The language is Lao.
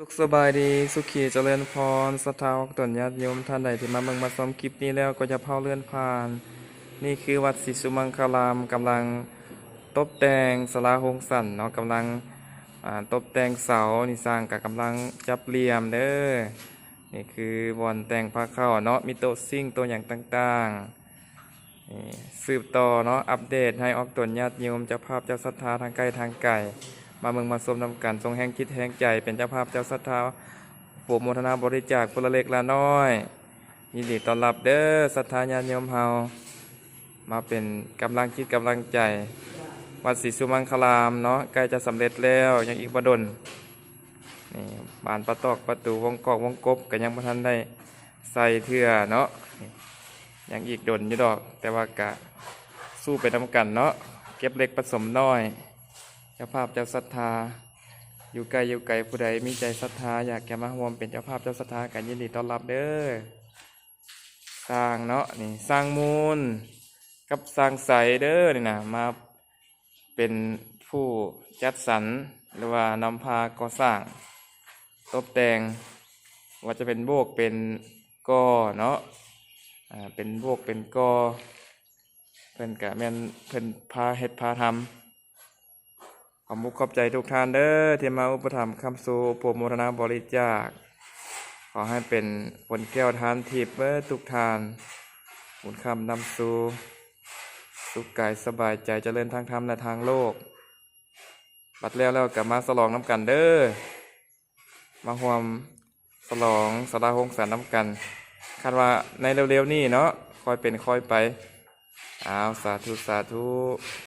ສຸກສະບາຍດີ ສຸຂີຈະເລີນພອນ ສັດທາອອກຕົນ ຍາດໂຍມທ່ານໃດທີ່ມາເບິ່ງມາຊົມຄລິບນີ້ແລ້ວ ກໍຢ່າເຜົາເລື່ອນຜ່ານ. ນີ້ຄືວັດສີສຸມັງຄາລາມ ກຳລັງຕົບແຕ່ງສາລາໂຮງສັນເນາະ ກຳລັງ ອາ ຕົບແຕ່ງເສົາ ນີ້ຊ່າງກະກຳລັງຈັບຫຼ່ຽມເດີ. ນີ້ຄືບ່ອນແຕ່ງພາເຂົ້າເນາະ ມີໂຕະຊິງ ໂຕະຫຍັງຕ່າງໆ. ນີ້ ສືບຕໍ່ເນາະ ອັບເດດໃຫ້ອອກຕົນຍາດໂຍມ ເຈົ້າພາບເຈົ້າສັດທາທາງໃກ້ທາງໄກ ມາເບິ່ງມາຊົມນຳກັນ ສົ່ງແຮງຈິດແຮງໃຈເປັນເຈົ້າພາບເຈົ້າສັດທາ ໂປຣໂມທະນາບໍລິຈາກຜູ້ລະເລັກລະນ້ອຍ. ຍິນດີຕ້ອນຮັບເດີ ສັດທາຍາດໂຍມເຮົາ ມາເປັນກຳລັງຈິດກຳລັງໃຈ. ວັດສີສຸມັງຄາລາມເນາະ ໃກ້ຈະສຳເລັດແລ້ວ ຍັງອີກບໍ່ດົນ. ນີ້ ບານປະຕອກປະຕູ ວົງກອກວົງກົບ ກໍຍັງບໍ່ທັນໄດ້ໃສ່ເທື່ອເນາະ ຍັງອີກດົນຢູ່ດອກ ແຕ່ວ່າກະສູ້ໄປນຳກັນເນາະ ເກັບເລັກປະສົມນ້ອຍ. ເຈົ້າພາບເຈົ້າສັດທາ ຢູ່ໃກ້ຢູ່ໄກ ຜູ້ໃດມີໃຈສັດທາ ຢາກຈະມາຮ່ວມເປັນເຈົ້າພາບເຈົ້າສັດທາ ກໍຍິນດີຕ້ອນຮັບເດີ. ຊ່າງເນາະ ນີ້ ຊ່າງມູນກັບຊ່າງໃສເດີ ນີ້ນະ ມາເປັນຜູ້ຈັດສັນ ຫຼືວ່ານຳພາກໍ່ສ້າງ ຕົບແຕ່ງ ວ່າຈະເປັນໂບກເປັນກໍເນາະ ອາ ເປັນໂບກເປັນກໍ ເພິ່ນກະແມ່ນເພິ່ນພາເຮັດພາທຳ. ຂອບມຸກຂອບໃຈທຸກທ່ານເດີ ທີ່ມາອຸປະຖຳຄ້ຳຊູ ໂປຣໂມທະນາບໍລິຈາກ. ຂໍໃຫ້ເປັນຝົນແກ້ວທານທິບເບີດທຸກທ່ານ ບຸນຄ້ຳນຳສູ່ ສຸກກາຍສະບາຍໃຈ ຈະເລີນທາງທຳ ແລະ ທາງໂລກ. ບັດແລ້ວແລ້ວກໍມາສະຫຼອງນຳກັນເດີ ມາຮ່ວມສະຫຼອງສາລາໂຮງສັນນຳກັນ ຄາດວ່າໃນເລັວໆນີ້ເນາະ ຄ່ອຍເປັນຄ່ອຍໄປ. ອ້າວ ສາທຸ ສາທຸ.